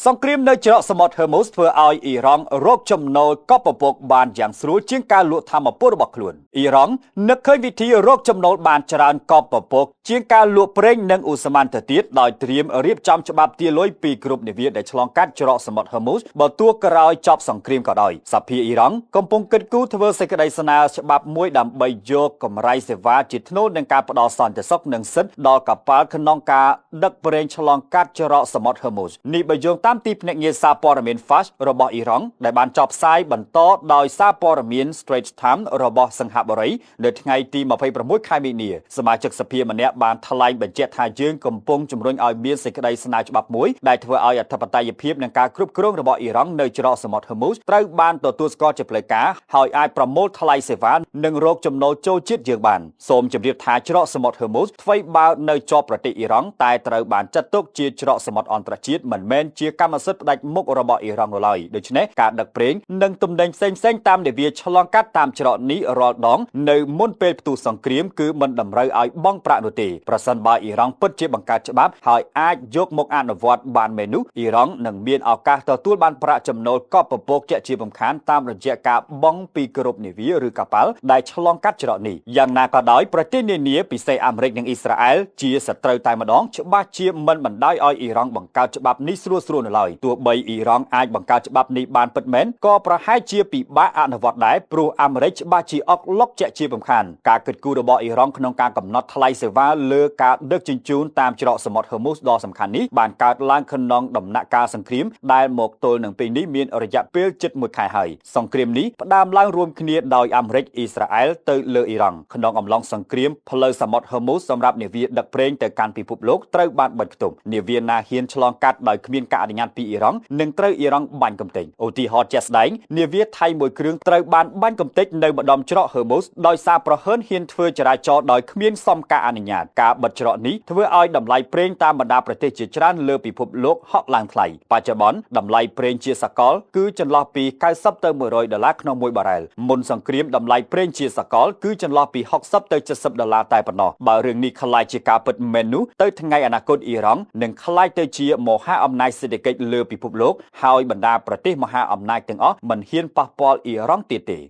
សង្គ្រាមនៅច្រកសមុទ្រហឺមូសធ្វើឲ្យអ៊ីរ៉ង់រកចំណូលកប់ពពកបានយ៉ាងស្រួលជាងការលក់ធម្មពលរបស់ខ្លួនអ៊ីរ៉ង់នឹកឃើញវិធីរកចំណូលបានច្រើនកប់ពពកជាងការលក់ប្រេងនិងឧស្ម័នទៅទៀតដោយត្រៀមរៀបចំច្បាប់ទារលុយពីគ្រប់នាវាដែលឆ្លងកាត់ច្រកសមុទ្រហឺមូសបើទោះក្រោយចប់សង្គ្រាមក៏ដោយសភាអ៊ីរ៉ង់កំពុងគិតគូរធ្វើសេចក្តីស្នើច្បាប់មួយដើម្បីយកកម្រៃសេវាជាថ្នូរនឹងការផ្ដល់សន្តិសុខនិងសិទ្ធិដល់កប៉ាល់ក្នុងការដឹកប្រេងឆ្លងកាត់ច្រកសមុទ្រហឺមូសនេះបើយោងតាមទីភ្នាក់ងារសារព័ត៌មាន Fars របស់អ៊ីរ៉ង់ដែលបានចុះផ្សាយបន្តដោយសារព័ត៌មាន Straits Times របស់សិង្ហបុរីនៅថ្ងៃទី26ខែមីនាសមាជិកសភាម្នាក់បានថ្លែងបញ្ជាក់ថាយើងកំពុងជំរុញឲ្យមានសេចក្តីស្នើច្បាប់មួយដែលធ្វើឲ្យអធិបតេយ្យភាពនិងការគ្រប់គ្រងរបស់អ៊ីរ៉ង់នៅច្រកសមុទ្រហឺមូសត្រូវបានទទួលស្គាល់ជាផ្លូវការហើយអាចប្រមូលថ្លៃសេវានិងរកចំណូលចូលជាតិយើងបានសូមជម្រាបថាច្រកសមុទ្រហឺមូសថ្វីបើនៅជាប់ប្រទេសអ៊ីរ៉ង់តែត្រូវបានចាត់ទុកជាច្រកសមុទ្រអន្តរជាតិមិនមែនជាកម្មសិទ្ធិផ្ដាច់មុខរបស់អ៊ីរ៉ង់នោះឡើយដូច្នេះការដឹកប្រេងនិងទំនិញផ្សេងៗតាមនាវាឆ្លងកាត់តាមច្រកនេះរាល់ដងនៅមុនពេលផ្ទុះសង្គ្រាមគឺមិនតម្រូវឲ្យបង់ប្រាក់នោះទេប្រសិនបើអ៊ីរ៉ង់ពិតជាបង្កើតច្បាប់ហើយអាចយកមកអនុវត្តបានមែននោះអ៊ីរ៉ង់នឹងមានឱកាសទទួលបានប្រាក់ចំណូលកប់ពពកជាក់ជាពំខានតាមរយៈការបង់ពីគ្រប់នាវាឬកប៉ាល់ដែលឆ្លងកាត់ច្រកនេះយ៉ាងណាក៏ដោយប្រទេសនានាពិសេសអាមេរិកនិងអ៊ីស្រាអែលជាសត្រូវតែម្ដងច្បាស់ជាមិនបណ្ដោយឲ្យអ៊ីរ៉ង់បង្កើតច្បាប់នេះស្រួលៗនៅឡើយទោះបីអ៊ីរ៉ង់អាចបង្កើតច្បាប់នេះបានពិតមែនក៏ប្រហែលជាពិបាកអនុវត្តដែរព្រោះអាមេរិកច្បាស់ជាអុកឡុកជាក់ជាពំខានការគិតគូររបស់អ៊ីរ៉ង់ក្នុងការកំណត់ថ្លៃសេវាលើការដឹកជញ្ជូនតាមច្រកសមុទ្រហឺមូសដ៏សំខាន់នេះបានកើតឡើងក្នុងដំណាក់កាលសង្គ្រាមដែលមកទល់នឹងពេលនេះមានរយៈពេលជិត1ខែហើយសង្គ្រាមនេះផ្ដើមឡើងរួមគ្នាដោយអាមេរិកអ៊ីស្រាអែលទៅលើអ៊ីរ៉ង់ក្នុងអំឡុងសង្គ្រាមផ្លូវសមុទ្រហឺមូសសម្រាប់នាវាដឹកប្រេងទៅកាន់ពិភពលោកត្រូវបានបិទខ្ទប់នាវាណាហ៊ានឆ្លងកាត់ដោយគ្មានការអនុញ្ញាតពីអ៊ីរ៉ង់នឹងត្រូវអ៊ីរ៉ង់បាញ់កំទេចឧទាហរណ៍ជាក់ស្ដែងនាវាថៃមួយគ្រឿងត្រូវបានបាញ់កំទេចនៅម្ដុំច្រកហឺមូសដោយសារប្រហើនហ៊ានធ្វើចរាចរណ៍ដោយគ្មានសុំការអនុញ្ញាតការបិទច្រកនេះធ្វើឲ្យតម្លៃប្រេងតាមបណ្ដាប្រទេសជាច្រើនលើពិភពលោកហក់ឡើងថ្លៃបច្ចុប្បន្នតម្លៃប្រេងជាសកលគឺចន្លោះពី90ទៅ100ដុល្លារក្នុងមួយបារ៉ែលមុនសង្គ្រាមតម្លៃប្រេងជាសកលគឺចន្លោះពី60ទៅ70ដុល្លារតែប៉ុណ្ណោះបើរឿងនេះក្លាយជាការពិតមែននោះទៅថ្ងៃអនាគតអ៊ីរ៉ង់នឹងក្លាយទៅជាមហាអំណាចសេដ្ឋកិច្ចលើពិភពលោកហើយបណ្ដាប្រទេសមហាអំណាចទាំងអស់មិនហ៊ានប៉ះពាល់អ៊ីរ៉ង់ទៀតទេ។